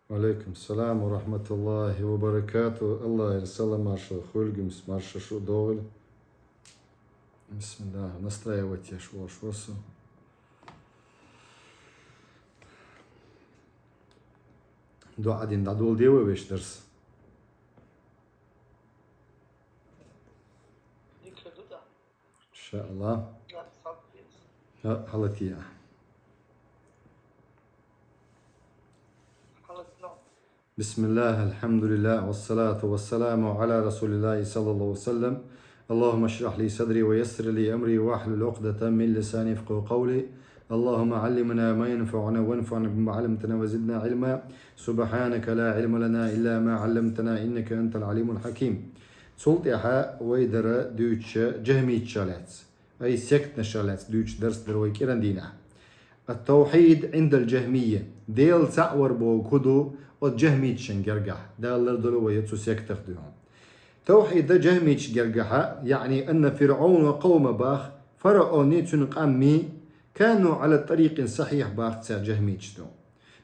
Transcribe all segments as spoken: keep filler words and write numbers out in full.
Ва алейкум салам ва рахматуллахи ва баракату. Аллахьера салам-маршо хуьлда, маршо шуна догӀийла. Бисмиллах, настраивать еш волуш ву со. ДоӀа дина дӀадоладе вай вешан дарс. Иншааллах. Хьа-, хьалатийа. بسم الله، الحمد لله، والصلاة والسلام على رسول الله صلى الله عليه وسلم. اللهم اشرح لي صدري ويسر لي أمري واحلل عقدة من لساني يفقهوا قولي. اللهم علمنا ما ينفعنا وانفعنا بما علمتنا وزدنا علما. سبحانك لا علم لنا إلا ما علمتنا إنك أنت العليم الحكيم. Цул тӀаьхьа вай дара дуьйцуш джахмитчех лаьцна, ай сектанашех лаьцна дуьйцуш дарс дара вай кӀиран дийнахь. التوحيد عند الجهمية. Дела цхьаъ вар бохург хӀун ду оцу джахмитчан гергахь? Дала лардойла вай цу сектах дуьйхьун. Тавхьид дан джахмитчан гергахьа, يعني أن فرعون وقومه бах, фараоний цуьнан къамий كانوا على طريق صحيح бах цара джахмитча ду.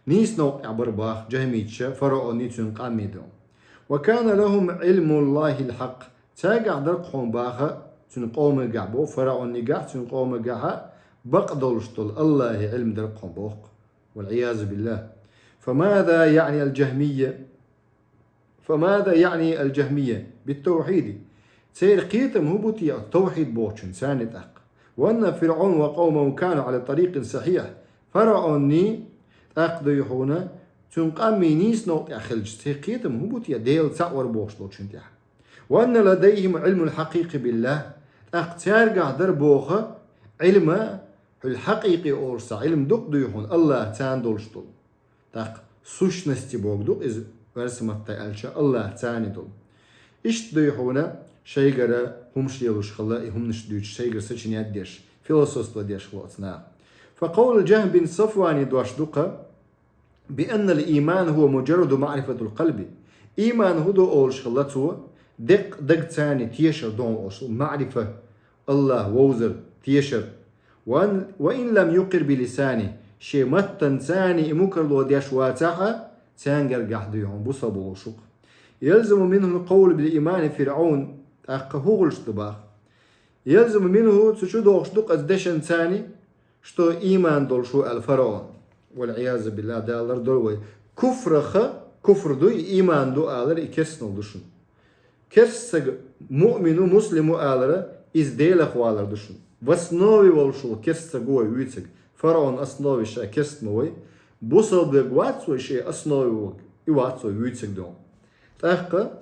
Нийса новкъа тӀехь бара бах джахмитча фараоний цуьнан къамий ду. وكان لهم علم الله الحق. Цаьргахь дара-кх хьуна баха, цуьнан къомагахь боху, фараонигахь, цуьнан къомагахьа бакъ долуш долу Аллахьан Ӏилма дара-кх хьуна боху. والعياذ بالله. فماذا يعني الجهمية؟ فماذا يعني الجهمية بالتوحيد؟ Церан кхетам хӀун бу те оцу тавхьид бохучун царна тӀаккха? وأن فرعون وقومه كانوا على طريق صحيح. Фараоний тӀаккха дуй хьуна, цуьнан къамий нийса новкъа тӀехь хилча, церан кхетам хӀун бу те Дела цхьаъ вар бохуш долчун тӀехь? وأن لديهم علم الحقيق بالله. ТӀаккха цаьргахь дара боху Ӏилма, хьуьл хьакъикъи олуш цхьа Ӏилма ду-кх дуй хьуна, Аллахь царна долуш долу. ТӀаккха сущности бохург ду-кх иза, оьрсийн маттахь аьлча, Аллахь царна долу. Иштта дуй хьуна, шайгара хӀумаш лелош хилла, и хӀуманаш дуьйцуш, шайгара сочинять деш, философство деш хилла оцу наха. فقول جهم بن صفوان дош ду-кх, بأن الإيمان هو مجرد معرفة القلب. Ийман хӀун ду олуш хилла цо, деккъа дагца тешар ду олуш хилла, маърифа, Аллахь вовзар, тешар. وأن، وإن لم يقر بلسانه, шен маттанца и мукарло деш вацахь а, цаьнгара гахь дуй хьуна бусалба волуш ву-кх. يلزم منه القول بالإيمان فرعون, тӀаккха хӀун хуьлуш ду бах? يلزم منه, цу чу догӀуш ду-кх оцу дешанца, что ийман долуш ву аьлла фараон. والعياذ بالله, Дала лардойла вай. Куфрах куфр ду, и ийман ду алар, и керстанал ду шуна. Керста стаг муъмин ву, муслим ву алар, иза Делах валар ду шуна. В основе волуш волу керста стаг ву вай вуьйцург. Фараон основе ша керста ма вай. Бусалба верг вац вай шен основе верг, и вац вай вуьйцург ду. ТӀаккха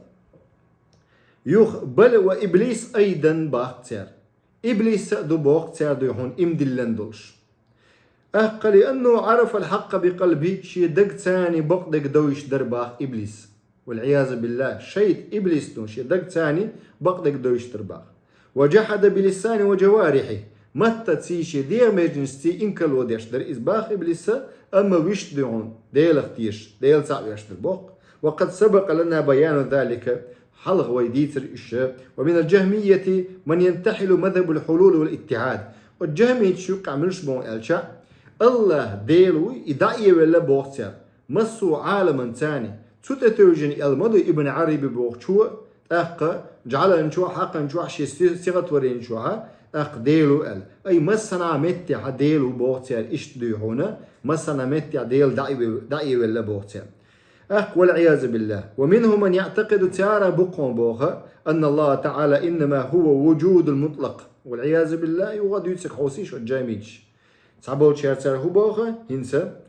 юха بل وإبليس أيضا бах цара. Иблис а ду боху цара дуй хьуна ийман диллина долуш. ТӀаккха لأنه عرف الحق بقلبه, шен дагца бакъдерг довзуш дара бах иблис. والعياذ بالله, шайтӀа иблис ду шен дагца бакъдерг довзуш дара бах. وجحد بلسانه وجوارحه, маттанций шен дегӀан меженашций инкарло деш дара иза бах иблис а, амма вуьшта дуй хьуна Делах тешаш, Дела цхьаъ веш дара боху. وقد سبق لنا بيان ذلك, хьалха вай дийцира уьш. ومن الجهمية من ينتحل مذهب الحلول والاتحاد. Оцу джахмиташ юккъехь муьлш боху аьлча, Аллахь Дела ву, и дӀаэвелла боху цара. Массо а Ӏаламанца. Цу тӀе тевжина аьлла ма ду Ибн Ӏараби бохучо, тӀаккха Джалалайнчохь, Хьакъанчохь, шен си-, сигӀатваренчохь, тӀаккха Дела ву аьлла. Ай, массанхьа меттехь Дела ву боху цара, иштта дуй хьуна, массанхьа меттехь Дела дӀаэве-, дӀаэвелла боху цара. ТӀаккха, والعياذ بالله. ومنهم من يعتقد, цара бу-кх хьуна боху, أن الله تعالى إنما هو وجود مطلق. والعياذ بالله, юха а дуьйцург хьовсийша оцу джахмиташ. Цхьаболчара цара хӀун боху, хӀинца?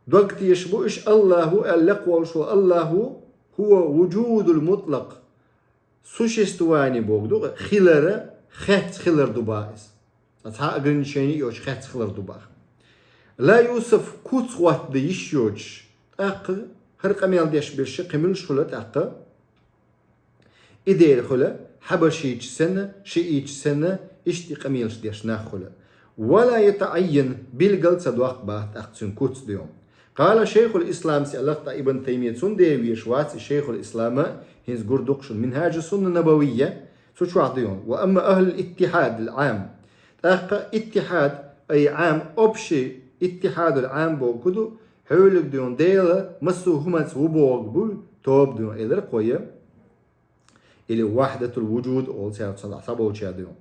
Дог тешаш бу уьш Аллахь ву аьлла, лекха волуш волу Аллахь ву, هو وجود مطلق. Существование бохург ду, хилар, хецна хилар ду бах иза. Цхьа ограничение йоцуш хецна хилар ду бах. لا يوصف, куц хӀотта дан йиш йоцуш. ТӀаккха хӀара къамел деш берш кхин муьлш хуьлу тӀаккха? И дера хуьлу, хьабашийча санна, шиийча санна, иштта и къамелаш деш нах хуьлу. ولا يتعين, билгал ца доккху бах тӀаккха цуьнан куц дуй хьуна. قال شيخ الإسلام, сийлахь Ибн Таймия, цундела везаш вац и Шайхул-Ислам, хӀинца гур ду-кх шуна, منهاج السنة النبوية, цу чохь дуй хьуна. وأما أهل الاتحاد العام. ТӀаккха иттихьад, ай, Ӏам, общий, иттихьадул Ӏам бохург ду, Ӏуьллуг дуй хьуна Дела массо а хӀуманца ву бохург буй, тоба дуй хьуна, элира кхо я. Или вахьдатул вуджуд олу цара цхьа дӀа схьаболча дуй хьуна.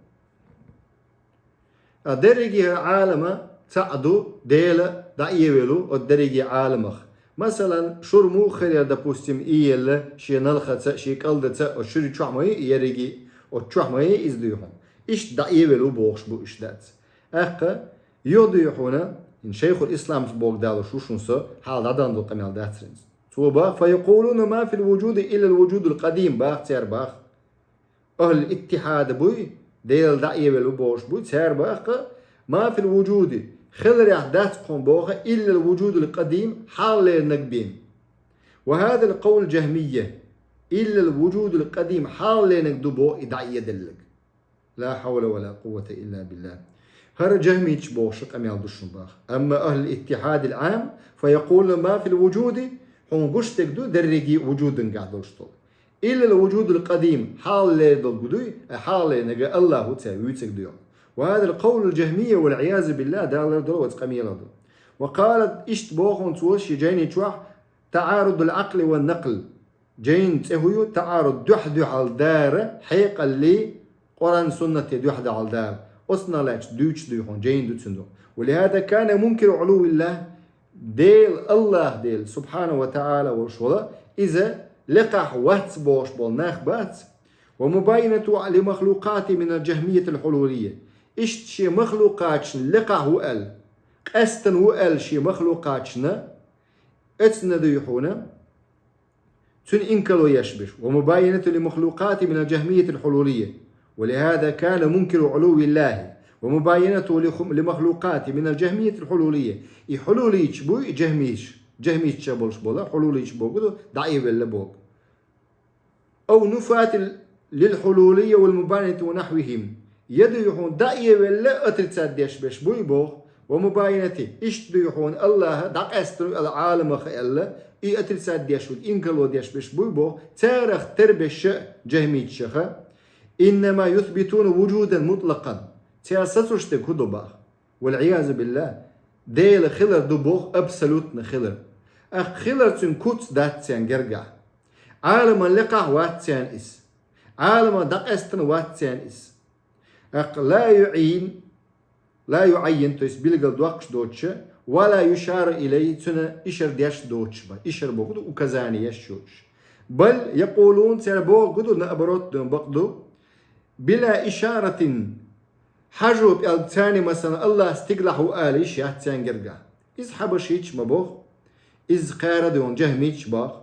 А дерриге хӀара Ӏалама цхьаъ ду, Дела дӀаэвелла ву оцу дерриге Ӏаламах. Масалан, шура муха хир яра, допустим, иелла шен налхаца, шен кӀалдаца, оцу шуьра чохь ма ю и ерриге, оцу чохь ма ю иза дуй хьуна. Иштта дӀаэвелла ву бохуш бу уьш дац. ТӀаккха юха дуй хьуна, хӀинца Шайхул Исламс бохург далош ву шуна со, хьала дӀадахана долу къамел дац хӀинца. Цо бах: «Фа якъулуна ма фил вуджуди иллал вуджудул къадим», бах цара бах. Ахьлул иттихьад буй, Дела дӀаэвелла ву бохуш буй, цара бах-кха: «Ма фил вуджуди», хиларехь дац кхунна боху, «иллал вуджудул къадим», хьалха леринарг бен. «Ва хазал къавлул джахмийя», «иллал вуджудул къадим», хьалха леринарг ду боху и дӀаэделларг. Ла хьавла ва ла къуввата илла биллахӀ. ХӀара джахмиташ бохуш къамел ду шуна бах. Амма ахьлул иттихьадил Ӏам, фа якъулуна ма фил вуджуди, хьуна гуш дерг ду дерриге вуджудангахь долуш долу. Иллал вуджудул къадим, хьалха лерина долу гу дуй, а хьалха леринарг Аллахь ву цара вуьйцург дуй хьуна. Ва хазал къавлул джахмийя вал Ӏиязу биллахӀ, Дала лардойла оцу къамелах ду. Ва къала, иштта боху цо шен джайни чохь, таӀарудул Ӏакъли ван накъл. Джайн цӀе хӀун ю, таӀаруд дуьхь-дуьхьал дара, хьекъаллий, Къуръан-Суннате дуьхьал дара. Оцунах лаьтташ дуьйцуш дуй хьуна, джайн ду цуьнан ду. Ва лихаза кана мункиру Ӏулувиллахь, Дела, Аллахь Дела, субхьанаху ва таӀала волуш волу, иза лекхахь вац бохуш болу нах бац. Ва мубайинату ли махлукъати минал джахмиятил хьулулийя. Иштта шен махлукъаташна лекхахь ву аьлла, къаьстина ву аьлла шен махлукъаташна, эцна дуй хьуна, цуьнан инкарло еш берш. Ва мубайинату ли махлукъати минал джахмиятил хьулулийя. Ва лихаза кана мункиру Ӏулувиллахи. Ва мубайинату ли ху-, ли махлукъати минал джахмиятил хьулулийя. И хьулулийча буй, и джахмийш, джахмийча болуш бола, хьулулийча боху ду, дӀаэвелла боху. Ав нуфати лил хьулулийя вал мубайинати ва нахьвихим. Я дуй хьуна дӀаэвелла отрицать деш берш буй боху, ва мубайинати, иштта дуй хьуна Аллахь дӀакъаьстина ву аьлла Ӏаламаха аьлла, и отрицать деш ву, инкарло деш берш буй боху, царах тера берш а джахмиташа. Иннама юсбитуна вуджудан мутлакъан. Цара сацош дерг хӀун ду бах? Вал Ӏиязу биллахӀ, Дела хилар ду боху, абсолютно хилар. ТӀаккха хилар цуьнан куц дац царна гергахь. Ӏаламан лекхахь вац царна иза. Ӏаламан дӀакъаьстина вац царна иза. ТӀаккха ла юӀин, ла юӀаййин, то есть билгал доккхуш доцуша, ва ла юшару илайхи, цуьнан ишар деш доцуш бан. Ишар боху ду указание еш йоцуш. Бал якъулун, цара боху ду, наоборот, ду, бакъ ду. Била ишаратин, хьажо пӀелг царна, масалан, Аллахь стигалахь ву ала йиш яц царна гергахь. Иза хьабашийча ма боху. Иза кхара дуьйхьун джахмиташ боху.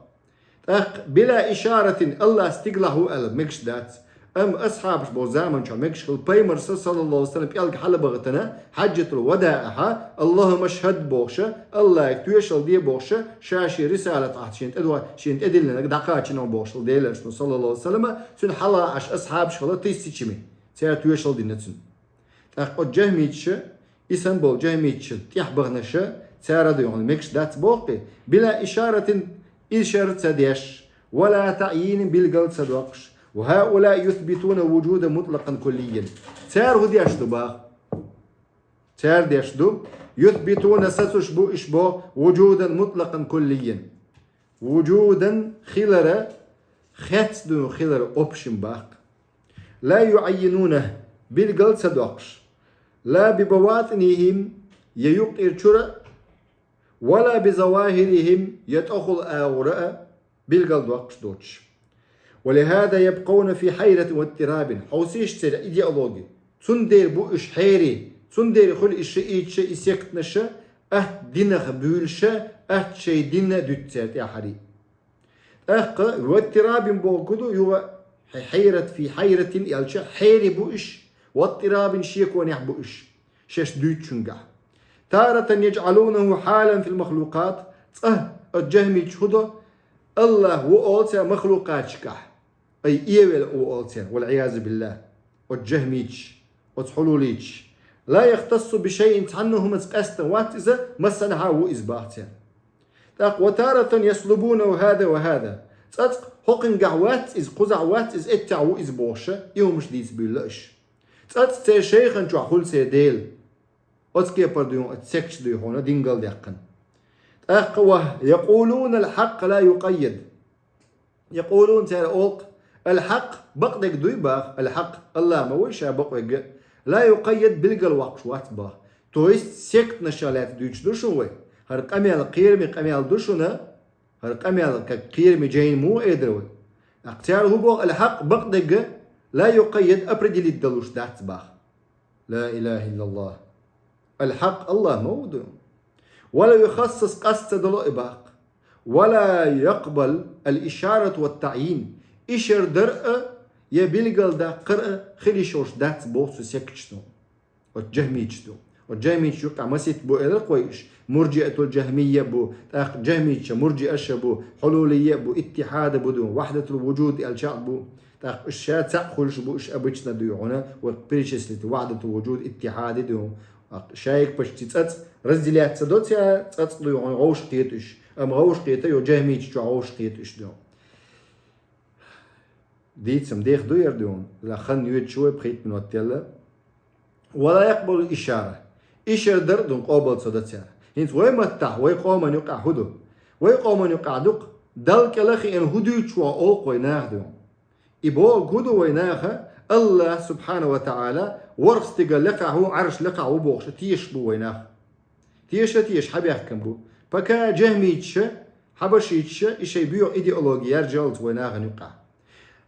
ТӀаккха била ишаратин Аллахь стигалахь ву аьлла мегаш дац. Амма асхьабаш болу заман чохь мегаш хилла, пайхамарса, саллаллаху Ӏалайхи ва саллам, пӀелг хьалабахийтина, хьаджатул вадаъахьа, Аллахумма шхад бохуша, Аллахьга тоьшалла де бохуша, ша шен рисалат ахьа шен тӀедо-, шен тӀедиллинарг дӀакхачийна бохуш хилла Делан элчано, саллаллаху Ӏалайхи ва саллама, цуьнан хьалха Ӏаш асхьабаш хилла тысячами. Цара тоьшалла дина цуьнан. ТӀаккха оцу джахмиташа, и санна болу джахмиташа тӀехь баханаша, цара дуй хьуна мегаш дац боху-кх, била ишаратин, ишар ца деш, ва ла таӀйинин, билгал ца доккхуш, ва хӀаулаи юсбитуна вуджуда мутлакъан куллиййан. Цара хӀун деш ду бах? Цара деш ду, юсбитуна, сацош бу уьш боху, вуджудан мутлакъан куллиййан. Вуджудан, хилара, хец дуй хьуна хилара общим бах-кх. Ла юӀаййинуна, билгал ца доккхуш. Ла би баватӀинихим, я юккъера чура а, ва ла би завахирихим, я тӀехула агӀора а, билгал доккхуш доцуш. Ва лихаза ябкъавна фи хьайратин ва иттирабин. Хьовсийша церан идеологи. Цундела бу уьш хьерий, цундела хуьлу и шииташа, и сектанаша, атта динах буьйлуша, атта шайн дин а дуьту цара тӀаьххьарий. ТӀаккха ваттирабин боху ду, юха хьайрат, фи хьайратин аьлча, хьерий бу уьш, ваттирабин, шеконехь бу уьш, шаьш дуьйцучуьнгахь. Таратан яджӀалунаху хьалан фил махлукъат, цкъа оцу джахмиташа хӀун до, Аллахь ву олу цара махлукъаташкахь, ай, эвелла ву олу цара, вал Ӏиязу биллахӀ. Оцу джахмиташа, оцу хьулулийчаша. Ла яхтассу би шайин, цхьанна хӀуманца къаьстина вац иза, массанхьа ву иза бах цара. ТӀаккха ва таратан яслубунаху хӀаза ва хӀаза. Цкъацкъа хӀокхуьнгахь вац иза, кхузахь вац иза, эццехь ву иза бохуша, и хӀумаш дийца буьйлла аша. Цкъацкъа церан шайхан чохь хуьлу церан дела. Оцу кепара дуй хьуна, оцу секташа дуй хьуна дин галдаьккхина. ТӀаккха ва якъулуна аль-хьакъ ла юкъайяд. Якъулуна цара олу-кх: аль-хьакъ, бакъдерг дуй баха, аль-хьакъ, АллахӀ ма вуй ша бакъвегга, ла юкъайяд, билгалвоккхуш вац баха. То есть сектанаша лаьцна дуьйцуш ду шуна вай. ХӀара къамел кхераме къамел ду шуна, хӀара къамел как кхераме жайна муха эр дара вай. ТӀаккха цара хӀун боху, аль-хьакъ, бакъдерг, ла юкъайяд, определить далуш дац баха. Ла илаха иллаллахӀ. Аль-хьакъ АллахӀ ма ву ду. Ва ла юхассас, къаста ца дало и бакъ. Ва ла якъбал аль-ишарат ва таъйин. Ишар дар а, я билгалдаккхар а хила йиш йолуш дац боху цу сектачо. Оцу жахмийча ду. Оцу жахмийча юкъахь масийтта бу элира кхойуш. Мурджиатул жахмийя бу, тӀаккха жахмийча мурджиаша бу, хьулулийя бу, иттихьада бу ду, вахьдатул вуджуд аьлча а бу. ТӀаккха уьш ша цхьаъ хуьлуш бу, уьш обычно дуй хьуна, вай перечислить вахьдатул вуджуд, иттихьади ду. ТӀаккха шайга почти цӀацӀ разделяться до цара, цӀацӀ дуй хьуна, гӀовш кхета уьш. Амма гӀовш кхета, йо жахмийча чохь гӀовш кхета уьш ду. Дийцам деха ду яр дуьйна, ла хан йоьдучу вай пхийтта минот делла. Ва ла якъбалу ишара. Ишар дар а дуьйна къобал ца до цара. ХӀинца вай маттахь, вай къоман юкъахь хӀун ду? Вай къоман юкъахь ду-кх, Далла кӀела хиъна хӀун дуьйцуш ву олу-кх вай наха дуьйна. И бохург хӀун ду вай наха, АллахӀ субхьана ва таӀала ворхӀ стигал лекхахь ву, Ӏарш лекхахь ву бохуш тешаш бу вай нах. Теша а теша хьабаьхкина бу. Пока жахмийчаша, хьабашийчаша и шайн боьха идеологи яржаллалц вай нахана юкъахь.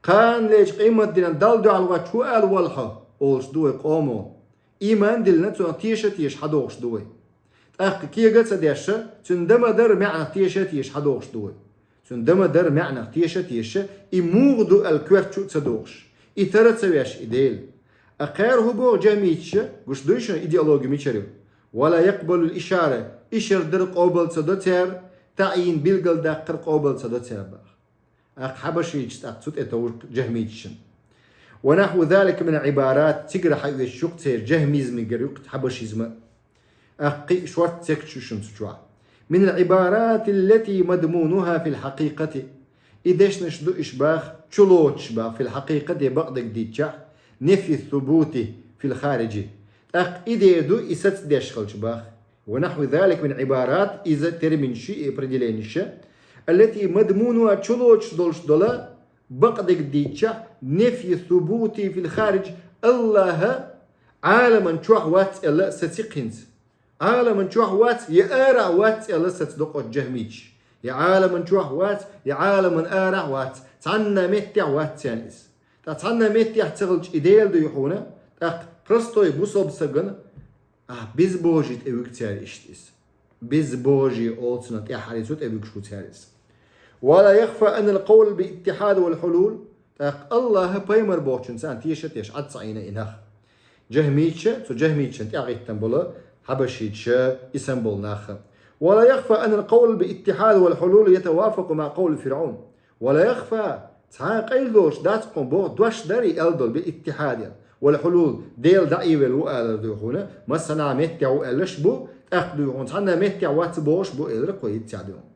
Кханалерчу къематдийнахь Далла дуьхьал воцчу хӀун ала воллу хьо, олуш ду вай къомо. Ийман диллина, цунах теша а теша хьадохуш ду вай. ТӀаккха кега а ца дешша, цуьнан дан ма-дарра маьӀнах теша а теша хьадохуш ду вай. Цуьнан дан ма-дарра маьӀнах теша а теша, и муха ду аьлла коьрта чу а ца дохуш, и тара а ца веш и Дела. Ткъа кхара хӀун боху жахмийчаша, гуш дуй шуна идеологи мичара ю? Ва ла якъбалул ишара, ишар дар къобал ца до цара, таъйин билгалдаккхар къобал ца до цара баха. ТӀаккха хьабашийча тӀаккха цу тӀе товрг жахмийчашна. Ва нахьву залика мин аль-Ӏибарат, цигара хьаоьцуш ю-кх церан жахмизмигара ю-кх хьабашизма. ТӀаккха кхин а шортта секташ ю шуна цу чохь. Мин аль-Ӏибарат аллати мадмунуха фил хьакъикъати. И дешнаш ду иш баха, чулоцуш баха, фил хьакъикъати, бакъдерг дийцчахь, нефи субути фил хариджи. ТӀаккха и дер ду и сацадеш хилча баха. Ва нахьву залика мин аль-Ӏибарат, иза терминаш ю и определениш, аллати мадмунуха, чулоцуш долуш дола, бакъдерг дийцчахь, нефи субути фил харидж, АллахӀ Ӏаламан чохь вац аьлла а саци-кх хӀинца. Ӏаламан чохь вац, я арахь вац аьлла сацадо-кх оцу жахмийчаша. Я Ӏаламан чохь вац, я Ӏаламан арахь вац, цхьанна меттехь вац царна иза. Ткъа цхьанна меттехь ца хилча и Дела дуй хьуна, тӀаккха простой бусалба стагана, а, безбожие тӀе вуьгу цара иштта иза. Безбожие олу цунах, тӀаьххьара цу тӀе вуьгуш ву цара иза. Ва ла яхфа анал къавл би иттихьад вал хьулул. ТӀаккха АллахӀа пайхамар бохучун царна теша а теша Ӏад ца Ӏийна и нах. Жахмийча, цу жахмийчан тӀаьхьахӀиттина болу хьабашийча, и санна болу нах. Ва ла яхфа анал къавл би иттихьад вал хьулул ятавафакъу маъа къавли ФирӀавн. Ва ла яхфа, цхьа а къайладолуш дац кхуьнан боху дош дарий аьлла долу би иттихьад аьлла. Вал хьулул, Дела дӀаайвелла ву алар дуй хьуна, массанхьа меттехь ву аьллаш а бу, тӀаккха дуй хьуна цхьанна меттехь вац а бохуш а бу элира кхо йиццехь дуй хьуна.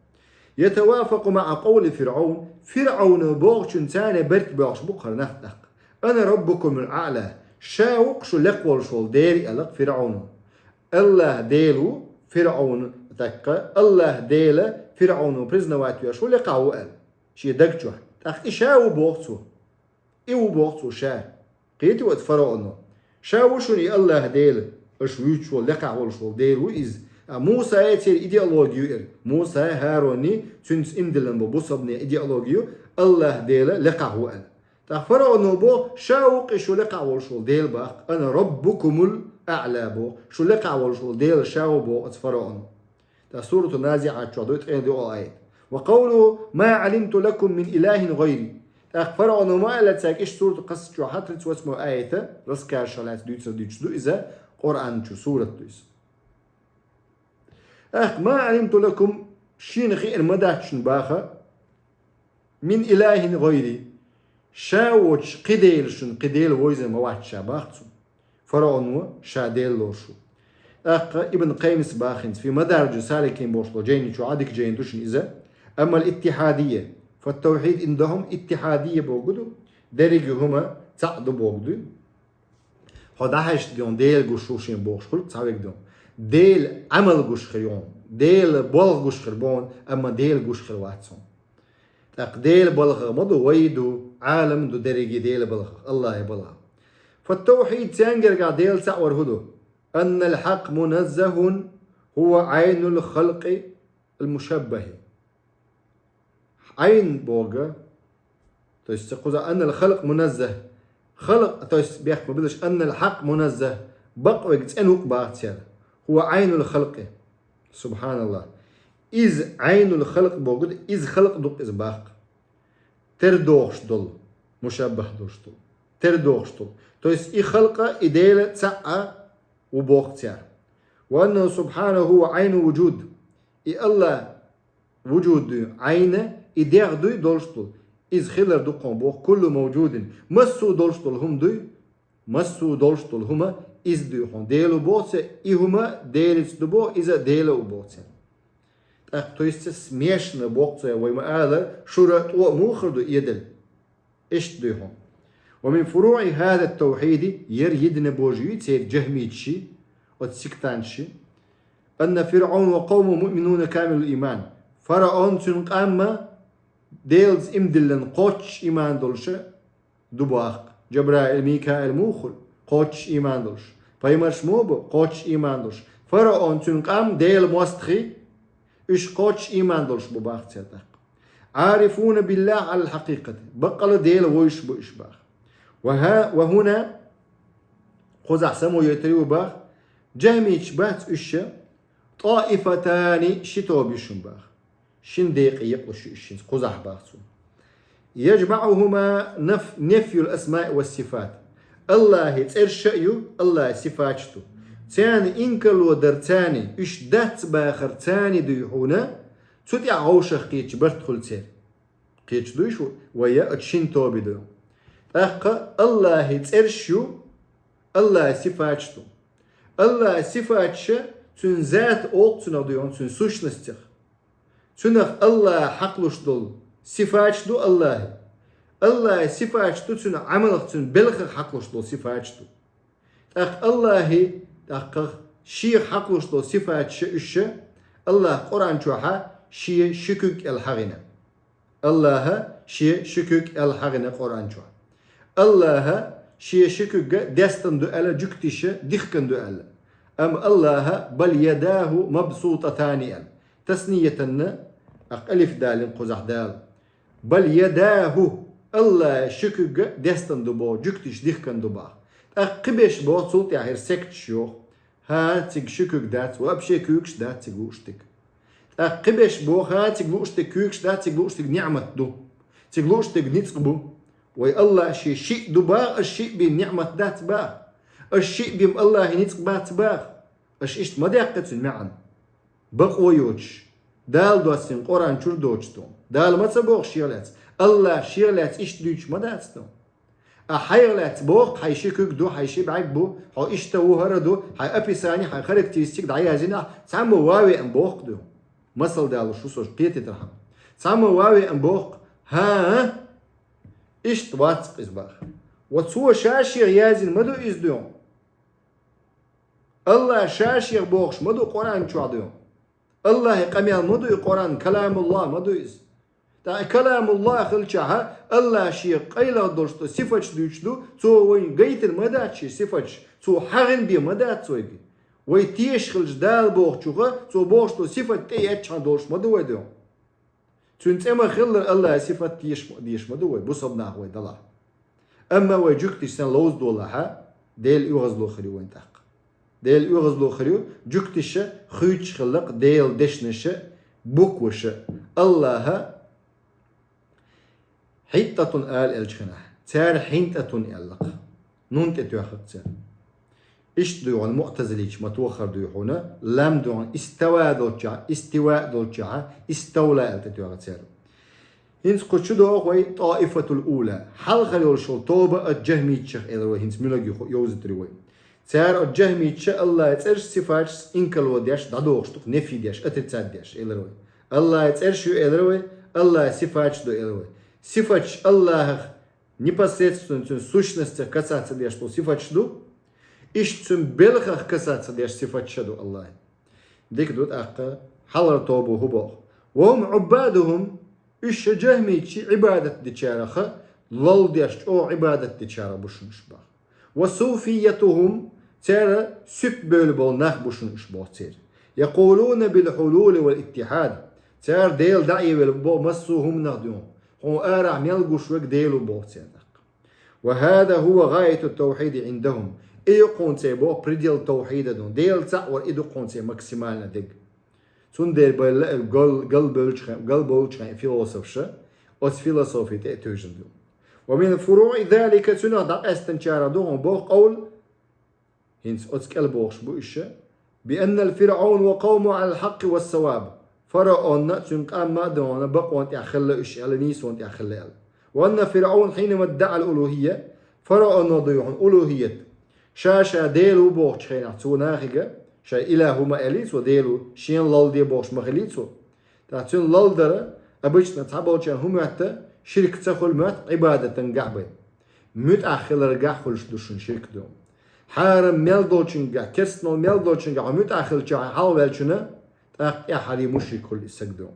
Ятавафакъу маъа къавли ФирӀавн, ФирӀавна бохучун царна берг боьлхуш бу кхара нах тӀаккха. Ана раббукумул аъла, ша ву-кх шу лекха волуш волу Дела аьлла-кх ФирӀавна. АллахӀ Дела ву ФирӀавна, тӀаккха АллахӀ Дела ФирӀавна признавать веш ву, лекхахь ву аьлла шен даг чохь. ТӀаккха и ша ву боху цо. И ву боху цо ша. Кхетий оцу фараоно? Ша ву шуна и АллахӀ Дела, аша вуьйцуш волу, лекхахь волуш волу Дела ву иза. А Муса а церан идеологи ю ира. Муса а, ХӀаруни, цуьнца имдиллина бу бусалбанийн идеологи ю, АллахӀ Дела лекхахь ву аьлла. ТӀаккха фараоно боху, ша ву-кх и шу лекхахь волуш волу Дела боху-кх, ана раббукумул аъла боху, шу лекхахь волуш волу Дела ша ву боху оцу фараоно. ТӀаккха Сурату Назиат чохь ду ткъе диъ аят. Ва къавлуху: ма Ӏалимту лакум мин илахин гӀайри. ТӀаккха фараоно ма аьлла цаьрга, иштта Сурату Къасас чохь тридцать восьмой аята, раскажа лаьцна дуьйцур дуьйцуш ду иза, Къуръан чу сурат ду иза. ТӀаккха: ма Ӏалимту лакум, шена хиъна ма дац шуна баха, мин илахин гӀайри, ша воцуш кхин Дела шуна, кхин Дела вовза ма вац ша баха цунна. Фараоно ша Дела лоруш ву. ТӀаккха Ибн Къаййима боху хӀинца, фи Мадариджу Саликин бохуш долу жайни чохь, дика жайна ду шуна иза. Аммал иттихьадия, фат-тавхьид индахум, иттихьадия боху ду, дерриге хӀума цхьаъ ду боху ду. Хьо дӀахьаьжча дуй хьуна, Дела гуш ву шена бохуш хуьлу цхьаверг дуй хьуна. Дела Ӏамал гуш хир ю хьуна. Дела болх гуш хир бу хьуна, амма Дела гуш хир вац хьуна. ТӀаккха Дела балхах ма ду, вай ду, Ӏалам ду дерриге Дела балхах, Аллахьа балхах. فالتوحيد цунгара Дела цаӀ вар хӀу ду? أن الحق منزه هو عين الخلق المشبه. Ӏайн боху, то есть ца кхуза أن الخلق منزه. Халкъ, то есть бехк ма билаш, أن الحق منزه. Бакъ верг цӀена ву бах цара. هو عين الخلق. Субханаллах. Иза Ӏайнул халкъ боху, иза халкъ ду-кх иза бах. Тера дохуш долу, мушаббах долуш долу. Тера дохуш долу. То есть и халкъ, и Дела цаӀ ву боху цара. وأنه سبحانه هو عين الوجود. И Аллахь вуджуд дуй, Ӏайн, и дегӀ дуй долуш долу. Иза хилар ду-кх хьуна боху, كل موجود. Массо а долуш долу хӀума дуй, массо а долуш долу хӀума иза дуй хьуна. Дела ву боху цара, и хӀума Делаца ду боху, иза Дела ву боху цара. ТӀаккха, то есть, смешно боху цара, вай ма ала, шура тӀо а муха хир ду эдала. Иштта дуй хьуна. ومن فروع هذا التوحيد, яра йидина божий церан джахмитчий, оцу сектантчий, أن فرعون وقومه مؤمنون كامل الإيمان. ФараӀон, цуьнан къам а Делаца иман диллина кхоччуш иман долуш ду бах. Джабраил, Микаил муха хуьлу? Кхоччуш иман долуш. Пайхамарш муха бу? Кхоччуш иман долуш. ФараӀон, цуьнан къам, Делан мостагӀий, уьш кхоччуш иман долуш бу бах цара тӀаккха. عارفون بالله على الحقيقة. Баккъала Дела вевзаш бу уьш бах. وها-، وهنا, кхузахь само йойтур ю бах, джахмитчий бац уьш, طائفتان, ши тоба ю шуна бах. Шина декъе екъалуш ю уьш хӀинца, кхузахь бах цо. يجمعهما نف-، نفي الأسماء والصفات. Аллахьан цӀераш а ю, Аллахьан сифаташ а ду. Царна инкарло дарца, уьш дац бахарца дуй хьуна, цу тӀехь вовшах кхеташ барт хуьлу церан. Кхеташ дуй шу, вай а оцу шина тоба ду. ТӀаккха Аллахьан цӀераш ю, Аллахьан сифаташ а ду. Аллахьан сифаташ а, цуьнан зат а олу цунах дуй хьуна, цуьнан сущностех. Цунах Аллахьан хьакхалуш долу сифаташ ду Аллахьан. Аллахьан сифаташ ду цуьнан Ӏамалах, цуьнан белхах хьакхалуш долу сифаташ ду. ТӀаккха Аллахьан, тӀаккха Шех хьакхалуш долу сифаташ а, уьш а, Аллахьа Къуръан чохь а Шен ши куьг аьлла хьахийна. Аллахьа Шен ши куьг аьлла хьахийна Къуръан чохь. Аллахьа Шен ши куьг а дестина ду аьлла, жуьгташа дихкина ду аьлла. Амма Аллахьа بل يداه مبسوطتان аьлла. Тасниятанна, тӀаккха алиф далийна кхузахь Дала. بل يداه, Аллахьа ши куьг а дестина ду боху, жуьгташа дихкина ду бах. ТӀаккха кхиберш боху, цул тӀаьхьа сектанташ йоху. ХӀан, цига ши куьг дац, вообще куьйгаш дац цига лууш дерг. ТӀаккха кхиберш боху, хӀан, цига лууш дерг куьйгаш дац, цига лууш дерг ниӀмат ду. Цига лууш дерг ницкъ бу. Вай Аллахьа Шен шиъ ду бах, аш шиъ бен ниӀмат дац бах. Аш шиъ бен Аллахьан ницкъ бац бах. Аш иштта ма даьккхи цуьнан маьӀна. Бакъо йоцуш, Дала доссийна Къуръан чуьра доцуш ду. Дала ма ца боху Шех лаьцна, Аллахьа Шех лаьцна иштта дуьйцуш ма дац ду. Ахьа хьайх лаьцна боху, хьайн ши куьг ду, хьайн ши бӀаьрг бу, хьо иштта ву, хӀара ду, хьайн описание, хьайн характеристика дӀаяздина ахь, цхьаммо ван веана боху ду. Масал далуш ву со кхетийтархьама. Цхьаммо ван веана боху, хӀан, иштта вац-кх иза бах. Ва цо ша-шех яздина ма ду иза ду. Аллахьа ша-шех бохуш ма ду Къуръан чохь ду. Аллахьан къамел ма ду и Къуръан, каламуллахь ма ду иза. ТӀаккха и каламуллахь хилчахьа, Аллахьа Шен къайлаха долуш долу сифаташ дуьйцуш ду, Цо вайна гайтина ма дац Шен сифаташ, Цо хьахийна бен ма дац вайга. Вай тешаш хилча Дала бохучуха, Цо бохуш долу сифат тӀеэцчхьана долуш ма ду вай ду. Цуьнан цӀе ма-хиллара Аллахьан сифат теша, деша ма ду вай, бусалба нах вай делахь. Амма вай жуьгташа санна ловза долахь, Дела оьгӀазло хир ю вайн тӀаккха. Дела оьгӀазло хир ю, жуьгташа хуьйцуш хилла-кх Делан дешнаша, букваша. Аллахьа хьитӀатун ала элча хинахь, цара хьинтӀатун аьлла-кх. Нун тӀе тоьхна-кх цара. Иштта дуй хьуна муътазилийча ма-тоххара дуй хьуна, лам дуй хьуна истава долччехь, истива долччехь, иставла аьлла тӀе тоьхна цара. ХӀинца кху чу доху вай тӀоифатул ула. Хьалхара йолуш йолу тоба а джахмитчех элира вай, хӀинца муьлхарг ю ху-, йовзуьйтур ю вай. Цара оцу джахмитча Аллахьан цӀераш, сифаташ инкарло деш, дӀадохуш ду-кх, нефий деш, отрицать деш, элира вай. Аллахьан цӀераш ю элира вай, Аллахьан сифаташ ду элира вай. Сифаташ Аллахьах непосредственно цуьнан сущностях касаться деш долу сифаташ ду, иштта цуьнан белхах касаться деш сифаташ а ду Аллахьан. Дика ду тӀаккха, хьалхара тоба хӀу боху. وهم عبادهم, уьш ша жахмичий Ӏибадат дечараха, лал деш чӀогӀа Ӏибадат дечарах бу шуна уьш боху. وصوفيتهم, цара суьпа бевлла болу нах бу шуна уьш боху церан. يقولون بالحلول والاتحاد, цара Дела дӀаэвелла боху массо а хӀуманах дуьйхьа. Хьуна арахь мел гуш верг Дела ву боху церан тӀаккха. وهذا هو غاية التوحيد عندهم. И ю кхунца боху предел тавхьида ду. Дела цхьаъ вар и ду кхунца максимально дерг. Цундела баьлла гал, гал болчу хен, гал болчу хен философша оцу философи тӀе а туьйжина ду. ومن فروع ذلك, цунах дӀакъаьстинчарах ду хьуна боху къовл, хӀинца оцу кӀел бохуш бу уьш, بأن الفرعون وقومه على الحق والصواب. ФараӀонна а, цуьнан къамма а дуьйхьа бакъонна тӀехь хилла уьш аьлла, нийсонна тӀехь хилла аьлла. وأن فرعون حينما ادعى الألوهية, фараӀоно дуьйхьа улухӀият, ша-ша Дела ву бохучу хенахь цо нахига, ша илахӀ ву ма аьллий цо, Дела ву, шена лал де бохуш ма хилий цо. ТӀаккха цуьнан лал дара, обычно цхьаболчарна хӀун моьтту, ширк ца хуьлу моьтту, Ӏибадатан гахь бай. МуьтӀахь хилар гахь хуьлуш ду шуна ширк ду. Хьарам мел долчуьнгахь, керстанал мел долчуьнгахь хьо муьтӀахь хилча хьалаваьллачунна, тӀаккха тӀаьххьарий мушрик хуьлу и саг ду.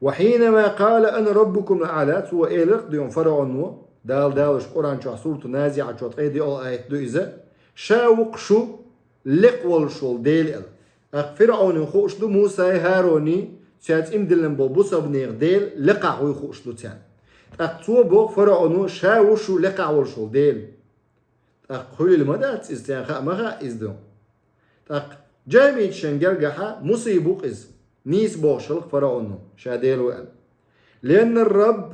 وحينما قال أنا ربكم الأعلى, цо элира-кх дуьйхьа фараӀоно, Дала далуш Къуръан чохь сурту Назиъа чохь ткъе диъалгӀа аят ду иза, ша ву-кх шу лекха волуш волу Дела аьлла. ТӀаккха ФирӀауне хууш ду Мусай, ХӀаруний, цаьрца иман диллина болу бусалба нехан Дела лекхахь вуй хууш ду царна. ТӀаккха цо боху фараӀуно, ша ву шу лекхахь волуш волу Дела. ТӀаккха хуьлийла ма дац иза, царна хаа ма хаьа иза ду. ТӀаккха жахӀмичашна гергахьа мусийба ву-кх иза, нийса бохуш хилла-кх фараӀуно, ша Дела ву аьлла. لأن الرب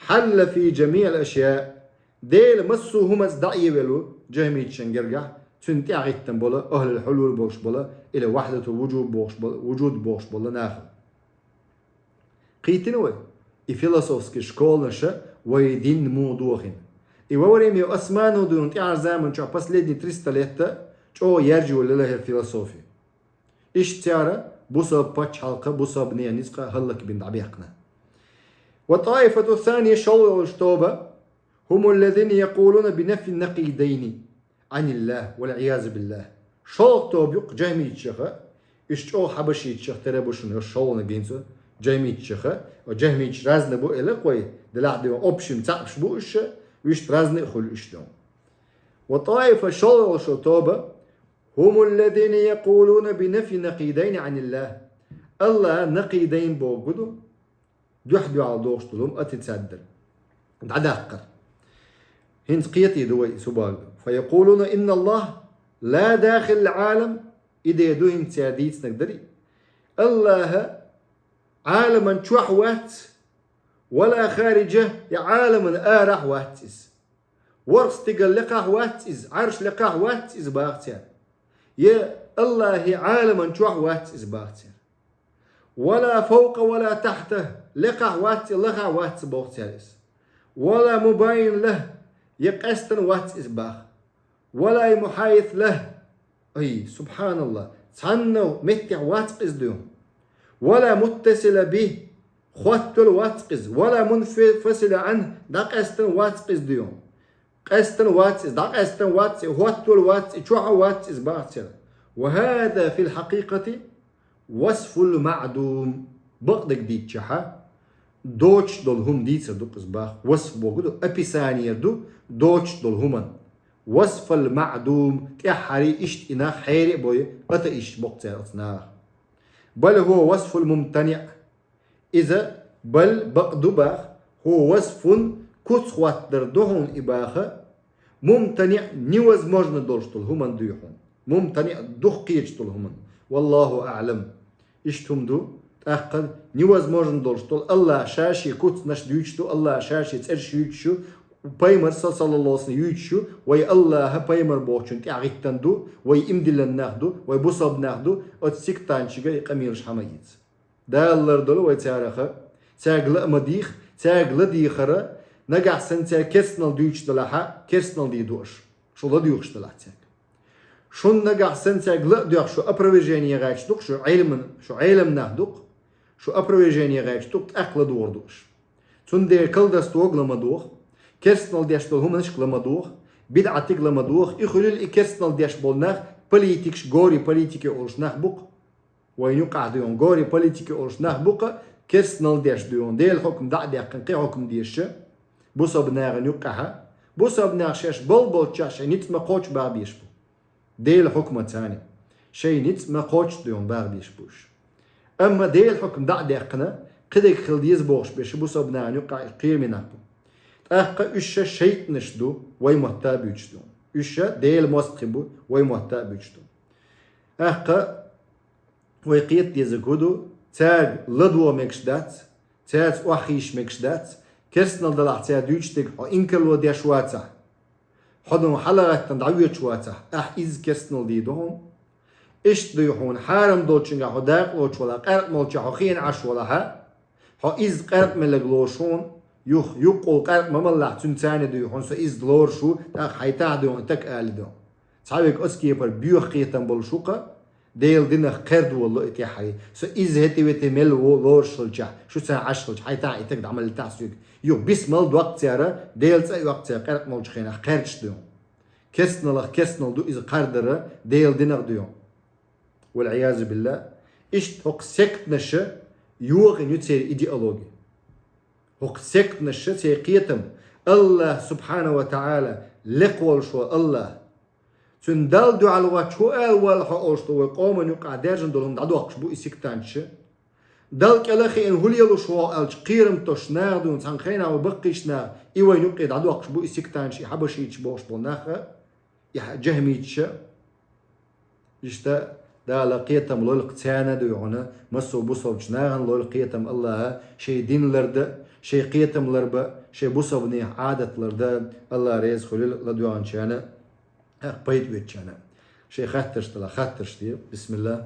حل في جميع الأشياء. Дела массо а хӀуманца дӀаэвелла ву жахӀмичашна гергахь, цуьнан тӀаьхьагӀиттина болу, ахьлул хьулул болуш болу, или вахьдатул вужуд бохуш болу, вужуд бохуш болу нахана. Кхийтина вай? И философский школанаша вай дин муха дохийна. И во время Османов дуьйна тӀаьхьара заман чохь последние триста лет чӀогӀа яржийна лелахьара философия. Иштта цара бусалба пачхьалкха, бусалба нехан ницкъ хӀаллакбина дӀабаьккхина. والطائفة الثانية, шолгӀа йолуш тоба, هم الذين يقولون بنفي النقيضين عن الله والعياذ بالله. ШолгӀа тоба ю-кх жахӀмичаша, уьш чӀогӀа хьабашийчех тера бу шуна, уьш шолгӀаниг гинца жахӀмичаша, ва жахӀмичаш разный бу элира-кх вай, делахь дуьйхьа общем цхьаъ уьш бу уьш, вуьшта разный а хуьлу уьш дуьйхьа. وطائفة, шолгӀа йолуш тоба, هم الذين يقولون بنفي النقيضين عن الله. АллахӀ накъидайн бохург ду, дуьхь-дуьхьал дохуш долу хӀума, отрицать дар, дӀадаккхар. ХӀинца кхетий ду вай цу бохург ду. فيقولون إن الله لا داخل العالم, и де ду хӀинца цара дийцинарг дарий. АллахӀ Ӏаламан чохь вац, ولا خارجه, я Ӏаламан арахь вац иза. ВорхӀ стигал лекхахь вац иза, Ӏарш лекхахь вац иза баха цара. Я АллахӀ Ӏаламан чохь вац иза баха цара. ولا فوق ولا تحته, лекхахь вац и, лахахь вац боху цара иза. ولا مباين له, я къаьстина вац иза баха. ولا محايث له, ай, субханаллахӀ, цхьанна меттехь вац иза дуьйхьа. ولا متصل به, хоттавелла вац иза. ولا منفصل عنه, дӀакъаьстина вац иза дуьйхьа. Къаьстина вац иза, дӀакъаьстина вац и, хоттавелла вац и, чохь а вац иза баха цара. وهذا في الحقيقة وصف المعدوم. Бакъдерг дийцчахьа, доцуш долу хӀума дийцар ду-кх иза баха. Васф бохург ду, описание ду доцуш долу хӀуман. وصف المعدوم, тӀаьххьарий иштта и нах хьерий а бой, атеисташ боху цара оцу нахах. بل هو وصف الممتنع. Иза, бал, бакъ ду баха, هو وصف, куц хӀоттадар ду хьуна и баха, ممتنع, невозможно долуш долу хӀуманна дуй хьуна. ممتنع, дукха кхеташ долу хӀуманна. والله أعلم. Иштта хӀума ду, тӀаккха невозможно долуш долу, АллахӀа ша шен куцнаш дуьйцуш ду, АллахӀа ша шен цӀераш юьйцуш ю, пайхамар, саллаллахӀу Ӏалайхи ва саллам, юьйцуш ю, вай АллахӀ пайхамар бохучун тӀаьхьагӀиттина ду, вай иман диллина нах ду, вай бусалба нах ду, оцу сектанташка и къамелаш хьа ма ийца. Дала лардойла вай цараха, цаьрга ла а ма дийха, цаьрга ладийхар, нагахь санна цара керстанал дуьйцуш далахьа, керстанал дийр ду аша. Шу ладуьйхуш далахь цаьрга. Шуна нагахь санна цаьрга ла а доьхна шу опровержение гӀерташ ду-кх, шу Ӏелам, шу Ӏелам нах ду-кх, шу опровержение гӀерташ ду-кх, тӀаккха ладугӀур ду аша. Цундела колдовствога ла ма доха, керстанал деш долу хӀуманашка ла ма доха, бидӀатига ла ма доха, и хуьлийла и керстанал деш болу нах, политикаш, горе-политики олуш нах бу-кх. Вайн юкъахь дуй хьуна горе политики олуш нах бу-кх, керстанал деш дуй хьуна, Делан хьукам дӀа а даьккхина, кхин хьукам дезаш, бусалба нахана юккъехь, бусалба нах шаьш болболччохь шайн ницкъ ма кхоччу баха безаш бу. Делан хьукмаца царна шайн ницкъ ма кхоччу дуй хьуна баха безаш бу уьш. Амма Делан хьукам дӀа а даьккхина, кхидерг хила деза бохуш берш бусалба нахана юккъехь кхераме нах бу. ТӀаккха уьш шайтӀанаш ду, вай мотта а буьйцуш ду. Уьш Делан мостагӀий бу, вай мотта а буьйцуш ду. ТӀаккха вай кхета дезарг хӀун ду? Цаьрга ладогӀа мегаш дац, цаьрца охьахийша мегаш дац, керстанал далахь цара дуьйцуш дерг хьо инкарло деш вацахь, хьо дуй хьуна хьалагӀаттина дӀавоьдуш вацахь, ахь изза керстанал дийр ду хьуна. Иштта дуй хьуна хьарам долчуьнгахь хьо дакъа лоцуш валахь, къаьркъа молчохь хьо хиъна Ӏаш валахь, хьо изза къаьркъа мелларг лоруш хьуна, юха юккъехула къаьркъа ма маллахь, цуьнан царна дуй хьуна со изза лоруш ву, тӀаккха хьайна тахана дуй хьуна и таг ала дуй хьуна. Цхьаверг оцу кепара боьха кхетам болуш ву-кх, Делан динах кхердало и тӀаьххьара. Со изза хӀетте-ветте мелла ву лоруш хилчахь, шу царна Ӏаш хилча, хьайна тахана и таг дӀа ма летахь соьга. Юха биса мала доккху цара, Дела цӀа а йоккху цара къаьркъа молчу хенахь кхаьрдаш дуй хьуна. Керстаналах керстанал ду иза кхардара, Делан динах дуй хьуна. Вал-Ӏиязу биллахӀ. Иштта хӀокху сектанаша йохийна ю церан идеологи. ХӀокху сектанаша церан кхетам, АллахӀ субхьанаху ва таӀала лекха волуш волу АллахӀ, цуьнан Далла дуьхьал воцчу хӀун ала валахь хьо олуш долу вай къоман юкъахь даьржина долу хӀума дӀадоккхуш бу и сектанташа. Далла кӀела а хиъна хӀун лелош ву хьо аьлча, кхерам тосуш наха дуй хьуна, цхьана хенахь вай баккхийчу наха, и вайна юккъе дӀадоккхуш бу и сектанташа, и хьабашиташ бохуш болу нах а, и хьа-, жахӀмиташа. Иштта Дала кхетам лойла-кх царна дуй хьуна, массо а бусалбачу нахана лойла кхетам АллахӀа, шайн дин лардан, шайн кхетам ларбан, шайн бусалбанийн Ӏадат лардан. АллахӀ реза хуьлийла ладоьгӀначарна, тӀаккха пайда оьцучарна. Шайн хаттарш делахь, хаттарш де, бисмиллахӀ.